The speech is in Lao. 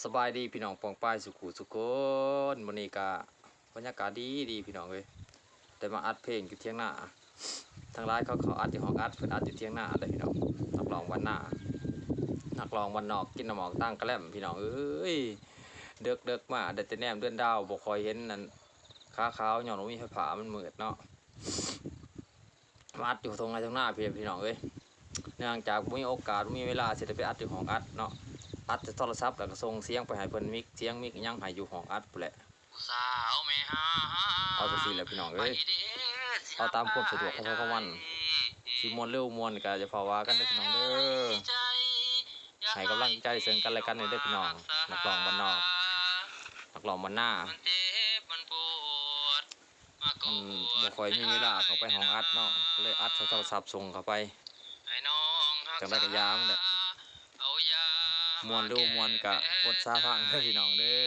ສະບາຍດີພີ່ນ້ອງປ້ອງປາຍສູ່ຄູ່ສູ່ຄົນ. ມື້ນີ້ກະບັນຍາກາດດີໆ ພີ່ນ້ອງເອີຍ, ໄດ້ມາອັດເພງຢູ່ຖຽງນາ. ທາງຫຼາຍເຂົາເຂົ້າອັດຢູ່ຫ້ອງອັດ, ເພິ່ນອັດຢູ່ຖຽງນາເດ້ພີ່ນ້ອງ. ນັກຮ້ອງບ້ານນາ ນັກຮ້ອງບ້ານນອກ ກິນນ້ຳໝອກຕາງກະແລັມ ພີ່ນ້ອງເອີຍ. ເດິກໆ ມາໄດ້ແຕ່ແນມເດືອນດາວ, ບໍ່ຄ່ອຍເຫັນອັນຂາຂາວ ຍ້ອນວ່າມີໄຟຟ້າ ມັນມືດເນາະ. ມາອັດຢູ່ທົ່ງໄຮ່ທົ່ງນາພີ້ແຫຼະພີ່ນ້ອງເອີຍ. ເນື່ອງຈາກບໍ່ມີໂອກາດ ບໍ່ມີເວລາຊິໄດ້ໄປອັດຢູ່ຫ້ອງອັດເນາະ, ອັດແຕ່ໂທລະສັບ ແລ້ວກໍສົ່ງສຽງໄປໃຫ້ເພິ່ນ ມິກສຽງມິກຫຍັງໃຫ້ຢູ່ຫ້ອງອັດພຸ້ນແຫຼະ. ເອົາຈັ່ງຊີ້ແຫຼະພີ່ນ້ອງເອີຍ, ເອົາຕາມຄວາມສະດວກຂອງໃຜຂອງມັນ. ຊິມ່ວນຫຼືບໍ່ມ່ວນກໍຢ່າຟ້າວວ່າກັນເດີພີ່ນ້ອງເດີ. ໃຫ້ກຳລັງໃຈເຊິ່ງກັນແລະກັນແດ່ເດີພີ່ນ້ອງ. ນັກຮ້ອງບ້ານນອກ ນັກຮ້ອງບ້ານນາ ມັນບໍ່ຄ່ອຍມີເວລາເຂົ້າໄປຫ້ອງອັດເນາະ, ກໍເລີຍອັດໃສ່ໂທລະສັບສົ່ງເຂົ້າໄປ. ຈັ່ງໃດກໍຢ່າມັນແຫຼະ, ມ່ວນຫຼືບໍ່ມ່ວນກໍອົດສາຟັງເດີພີ່ນ້ອງເດີ.